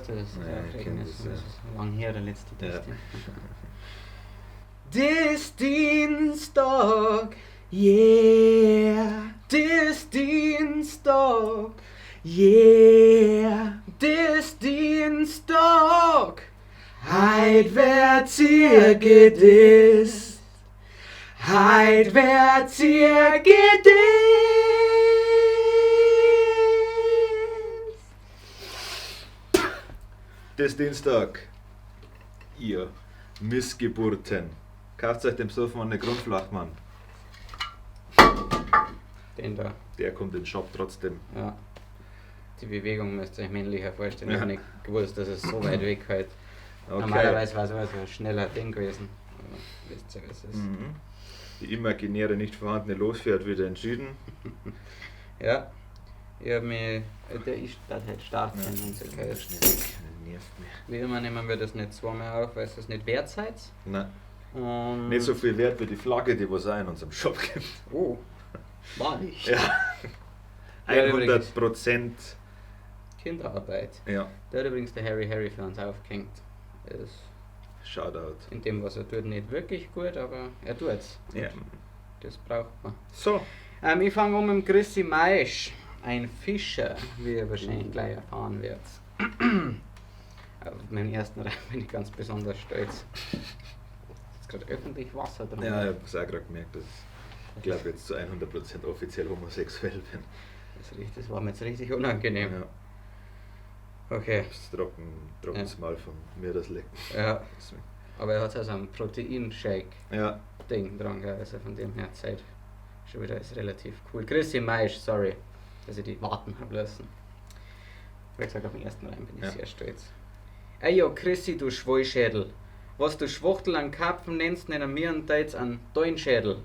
Weißt du, das ist Ja, ich aufregend kenn ist. das, ja. Das ist lang her, der letzte Ja. Test. Dis Dienstag, yeah. Dis Dienstag, yeah. Dis Dienstag, heit werd ihr gedisst. Heit werd ihr gedisst. Das Dienstag. Ihr Missgeburten. Kauft euch dem Sofa eine Grundflachmann. Den da. Der kommt in den Shop trotzdem. Ja. Die Bewegung müsst ihr euch männlicher vorstellen. Ich Ja. hab nicht gewusst, dass es so weit weg halt. Okay. Normalerweise war es immer so ein schneller Ding gewesen. Aber wisst ihr, was es ist. Die imaginäre, nicht vorhandene Losfee hat wieder entschieden. Ja. Ich hab mich. Der ist das halt starten und so okay. Schnell weg, nervt mich. Wie immer nehmen wir das nicht zweimal auf, weil es das nicht wert seid. Nein, Und nicht so viel wert wie die Flagge, die was auch in unserem Shop gibt. Oh. Wahrlich. Ja. Ja, übrigens. 100%. Kinderarbeit. Ja, Der hat übrigens der Harry Harry für uns aufgehängt. Ist Shoutout. in dem, was er tut, nicht wirklich gut, aber er tut's. Und Ja. Das braucht man. So. Ich fange an mit dem Chrissy Maisch, ein Fischer, wie ihr wahrscheinlich gleich erfahren werdet. Auf meinen ersten Reim bin ich ganz besonders stolz. Ist gerade öffentlich Wasser drin. Ja, ich hab's auch gerade gemerkt, dass ich glaube jetzt zu 100% offiziell homosexuell bin. Das war mir jetzt richtig unangenehm. Ja. Okay. Das ist trocken, trockenes Mal von mir das Lecken. Ja, Deswegen. aber er hat also einen Proteinshake-Ding Ja, dran, gell? Also von dem her Zeit schon wieder ist relativ cool. Chrissy Maisch, sorry, dass ich die warten hab lassen. Wie gesagt, auf den ersten Reim bin ich Ja. sehr stolz. Ey jo, Chrissy, du Schwoischädel. Was du Schwuchtel an Karpfen nennst, nennen wir und jetzt an Dein-Schädel.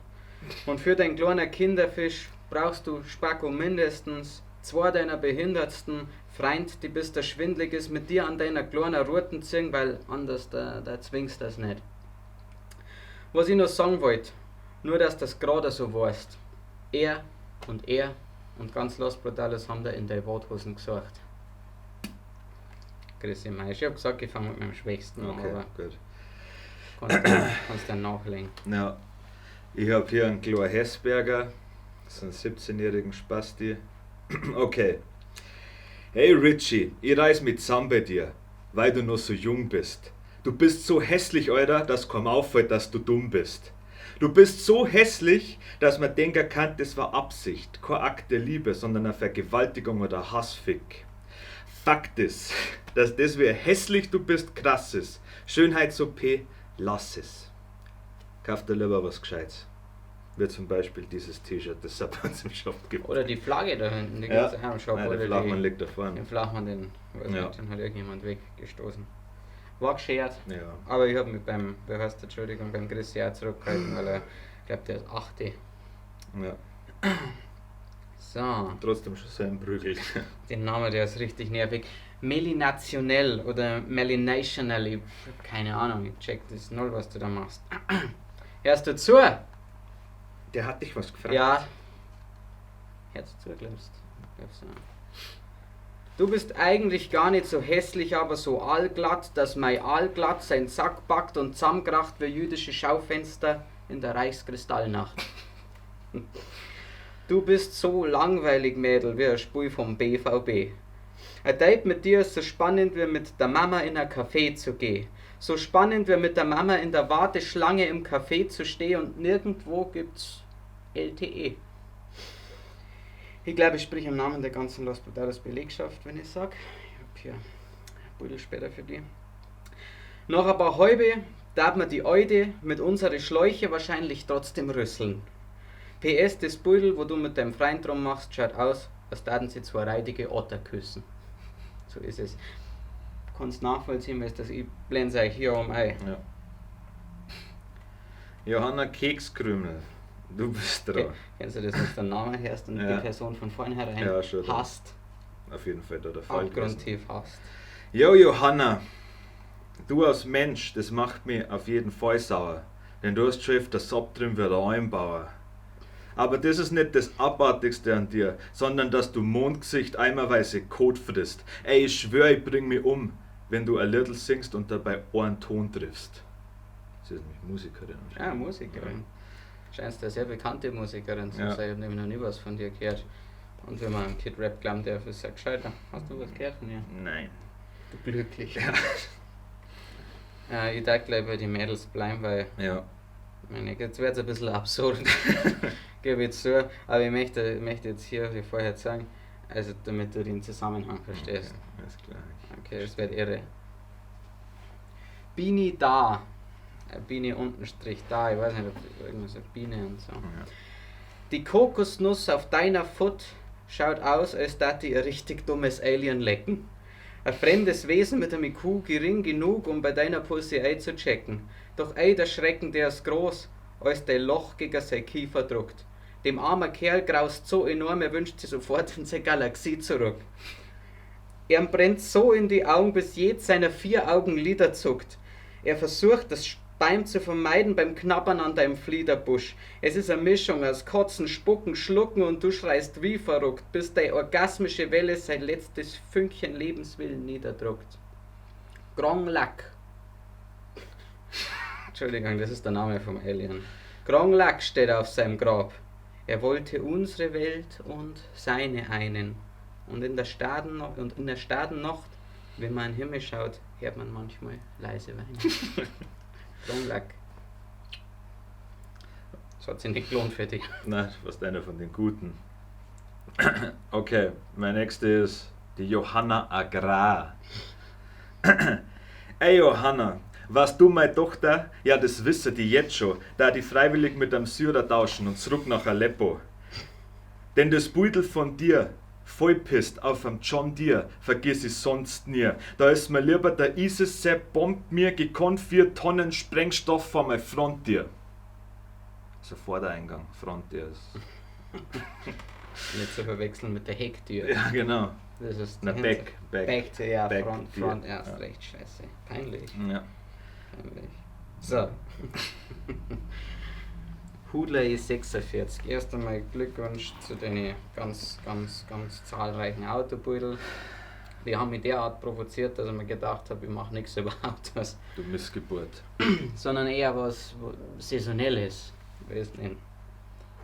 Und für dein kleiner Kinderfisch brauchst du Spacko mindestens zwei deiner behindertsten Freund, die bis der schwindlig ist, mit dir an deiner kleinen Ruten ziehen, weil anders da zwingst das nicht. Was ich noch sagen wollt, nur dass das gerade so weißt. Er und er und ganz Los Brutales haben da in deine Worthosen gesucht. Chrissy Maisch. Ich hab gesagt, ich fange mit meinem Schwächsten an, okay, aber gut. kannst du nachlegen. Ja, ich habe hier einen Chlor Hessberger, so einen 17-jährigen Spasti. Okay. Hey Richie, ich reiß mit zusammen bei dir, weil du noch so jung bist. Du bist so hässlich, Alter, dass kaum auffällt, dass du dumm bist. Du bist so hässlich, dass man denken kann, das war Absicht, kein Akt der Liebe, sondern eine Vergewaltigung oder Hassfick. Fakt ist, dass das, wie hässlich du bist, krass ist. Schönheits-OP, lass es. Kauf dir lieber was Gescheites. Wie zum Beispiel dieses T-Shirt, das es bei uns im Shop gibt. Oder die Flagge da hinten, die Ja. gibt's auch im Shop. Nein, oder der Flachmann die, liegt da vorne. Den Flachmann, den, weiß Ja. nicht, den hat irgendjemand weggestoßen. War geschert. Ja. Aber ich habe mich beim, wie heißt der, Entschuldigung, beim Chrissy auch zurückgehalten, weil er, ich glaube, der ist 8. Ja. So, Trotzdem schon sein Prügel. den Name, der ist richtig nervig. Melinationell oder Melinational, ich hab keine Ahnung, ich check das null, was du da machst. Hörst du zu? Der hat dich was gefragt. Ja. Hörst du zu, glaubst du? Du bist eigentlich gar nicht so hässlich, aber so allglatt, dass mein Allglatt sein Sack packt und zusammenkracht wie jüdische Schaufenster in der Reichskristallnacht. Du bist so langweilig, Mädel, wie ein Spul vom BVB. Ein Date mit dir ist so spannend, wie mit der Mama in ein Café zu gehen. So spannend, wie mit der Mama in der Warteschlange im Café zu stehen und nirgendwo gibt's LTE. Ich glaube, ich spreche im Namen der ganzen Los Brutales Belegschaft, wenn ich sag. Ich hab hier einen Beutel später für die. Noch ein paar halbe darf man die Eude mit unsere Schläuche wahrscheinlich trotzdem rüsseln. PS, das Beutel, wo du mit deinem Freund drum machst, schaut aus, als taten sie zwei reidige Otter küssen. So ist es. Kannst nachvollziehen, weil das ich blende euch hier um ein. Ja. Johanna Kekskrümel, du bist dran. Kennst du das, dass du den Namen hörst und Ja. die Person von vornherein Ja, schon. hasst? Auf jeden Fall da der Fall. gewesen. Abgrundtief hasst. Jo, Johanna, du als Mensch, das macht mich auf jeden Fall sauer. Denn du hast schon öfter Sap drin wie der Almbauer. Aber das ist nicht das Abartigste an dir, sondern dass du Mondgesicht eimerweise Kot frisst. Ey, ich schwör, ich bring mich um, wenn du ein Liedl singst und dabei einen Ton triffst. Sie ist nämlich Musikerin. Ah, Musikerin. Scheint eine sehr bekannte Musikerin zu sein. Ich habe nämlich noch nie was von dir gehört. Und wenn man an Kid Rap glauben darf, ist ja gescheiter. Hast du was gehört von ihr? Nein. Du glücklich. Ja. Ich darf gleich bei den Mädels bleiben, weil meine, jetzt wird es ein bisschen absurd. Gebe ich zu. Aber ich möchte jetzt hier, wie vorher sagen, also damit du den Zusammenhang verstehst. Okay, alles klar. Okay, es wird irre. Bini da. Biene untenstrich da, ich weiß nicht, ob irgendwas so Biene und so. Ja. Die Kokosnuss auf deiner Foot schaut aus, als dat die ein richtig dummes Alien lecken. Ein fremdes Wesen mit einem IQ gering genug, um bei deiner Pussy einzuchecken. Doch ey, der Schrecken, der ist groß, als dein Loch gegen sein Kiefer druckt. Dem armen Kerl graust so enorm, er wünscht sich sofort in seine Galaxie zurück. Er brennt so in die Augen, bis jed seiner vier Augenlider zuckt. Er versucht, das Speim zu vermeiden beim Knabbern an deinem Fliederbusch. Es ist eine Mischung aus Kotzen, Spucken, Schlucken und du schreist wie verrückt, bis deine orgasmische Welle sein letztes Fünkchen Lebenswillen niederdruckt. Grong Lack. Entschuldigung, das ist der Name vom Alien. Grong Lack steht auf seinem Grab. Er wollte unsere Welt und seine einen. Und in der Stadennacht, wenn man in den Himmel schaut, hört man manchmal leise weinen. Grong Lack. Das hat sich nicht gelohnt für dich. Nein, du warst einer von den Guten. Okay, mein nächste ist die Johanna Agrar. Ey Johanna, warst du meine Tochter? Ja, das wisse die jetzt schon, da die freiwillig mit einem Syrer tauschen und zurück nach Aleppo. Denn das Beutel von dir, vollpisst auf am John Deere, vergiss ich sonst nie. Da ist mir lieber der ISIS-Sepp bombt mir gekonnt 4 Tonnen Sprengstoff vor mein Frontier. So Vordereingang, Frontier ist. Nicht zu verwechseln mit der Hecktür. Ja, genau. Das ist Na, Back, Back. Back, ja, Back, Front, Tür. Front, ja, ist Ja. recht scheiße. Peinlich. Ja. Peinlich. So. Hudler E46. Erst einmal Glückwunsch zu den ganz, ganz, ganz zahlreichen Autobeutel. Die haben mich derart provoziert, dass ich mir gedacht habe, ich mache nichts über Autos. Du Missgeburt. Sondern eher was Saisonelles. Ich weiß nicht.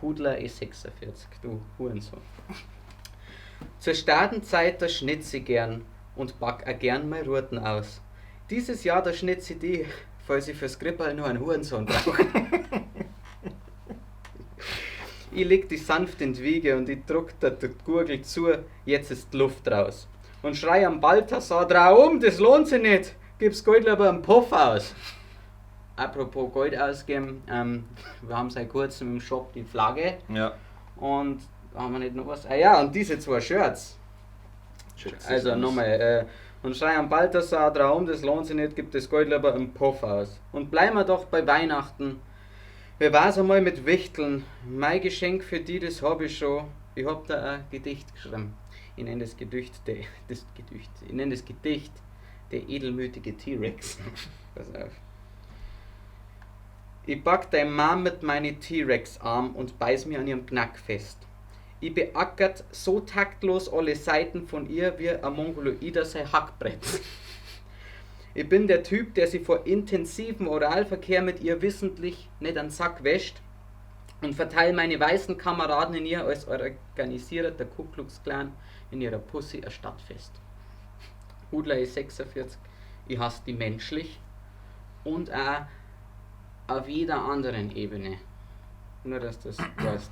Hudler E46, du Hurensohn. Zur Stadenzeit, da schnitz ich gern und back auch gern mal Ruten aus. Dieses Jahr, da schnitz ich die, falls ich fürs Gripperl nur einen Hurensohn brauch. Ich leg die sanft in die Wiege und ich druck der Gurgel zu, jetzt ist die Luft raus. Und schrei am Balthasar, drah um, das lohnt sich nicht, gib's Gold lieber einen Puff aus. Apropos Gold ausgeben, wir haben seit kurzem im Shop die Flagge. Ja. Und haben wir nicht noch was? Ah ja, und diese 2 Shirts. Checkt's Also aus. nochmal, und schrei am Balthasar, drah um, das lohnt sich nicht, gibt das Gold lieber einen Puff aus. Und bleiben wir doch bei Weihnachten. Wer war's einmal mit Wichteln? Mein Geschenk für die, das hab ich schon. Ich hab da ein Gedicht geschrieben. Ich nenn das Gedicht, der, das Gedicht, ich nenn das Gedicht der edelmütige T-Rex. Pass auf. Ich pack dein Mom mit meine T-Rex-Arm und beiß mir an ihrem Knack fest. Ich beackert so taktlos alle Seiten von ihr wie ein Mongoloider sein Hackbrett. Ich bin der Typ, der sie vor intensivem Oralverkehr mit ihr wissentlich nicht an den Sack wäscht und verteile meine weißen Kameraden in ihr als Organisierer der Ku Klux Klan in ihrer Pussy ein Stadtfest. Hudler ist 46, ich hasse die menschlich und auch auf jeder anderen Ebene. Nur, dass du das weißt.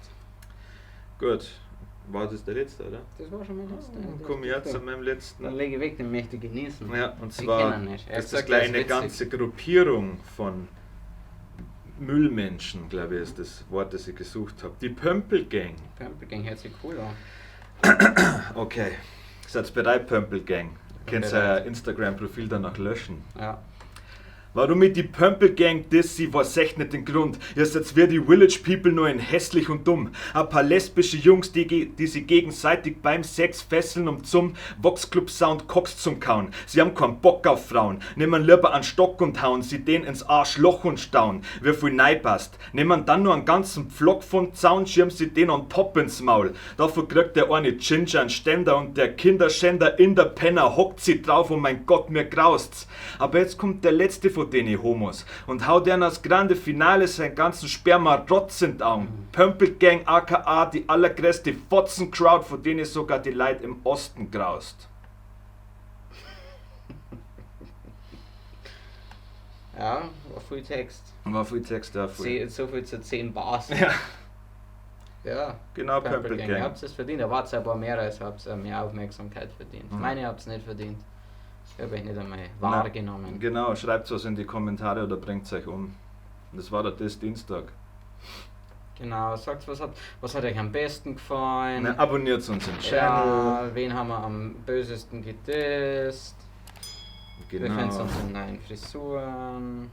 Gut, war das der letzte, oder? Das war schon mein letzter. Dann komm ich jetzt zu meinem letzten. Dann lege ich weg, den möchte ich genießen. Ja, und Ich zwar kenn ihn nicht. Er ist das sagt, gleich er ist eine witzig. ganze Gruppierung von Müllmenschen, glaube ich, ist das Wort, das ich gesucht habe. Die Pömpel Gang. Pömpel Gang hört sich cool an. Okay, seid bereit, Pömpel Gang? Bin Könnt ihr bereit. euer Instagram-Profil danach löschen. Ja. Warum ich die Pömpel Gang diss, ich weiß echt nicht den Grund. Ihr seid wie die Village People nur in hässlich und dumm. Ein paar lesbische Jungs, die sich gegenseitig beim Sex fesseln, um zum Vox Club Sound Koks zum kauen. Sie haben keinen Bock auf Frauen, nehmen lieber einen Stock und hauen sie den ins Arschloch und staunen, wie viel passt. Nehmen dann nur einen ganzen Pflock von Zaun, schirmen sie den on top ins Maul. Dafür kriegt der eine Ginger einen Ständer und der Kinderschänder in der Penner hockt sie drauf und mein Gott, mir graust's. Aber jetzt kommt der letzte von denen Homos und haut denen als grande Finale seinen ganzen Sperma Rotz in die Augen. Pömpel Gang aka die allergrößte Fotzen-Crowd, von denen sogar die Leute im Osten graust. Ja, war viel Text. War viel Text, ja. Viel. So viel zu 10 Bars. Ja. Ja. Genau, Pömpel Gang. Ihr habt es verdient. Da wart ein paar mehr, also habt ihr mehr Aufmerksamkeit verdient. Meine habt es nicht verdient. Ich habe euch nicht einmal wahrgenommen. Genau, schreibt was in die Kommentare oder bringt euch um. Das war der Diss Dienstag. Genau, sagt, was hat euch am besten gefallen? Na, abonniert uns im Channel. Ja, wen haben wir am bösesten gedisst? Genau. Wir finden unsere neuen Frisuren.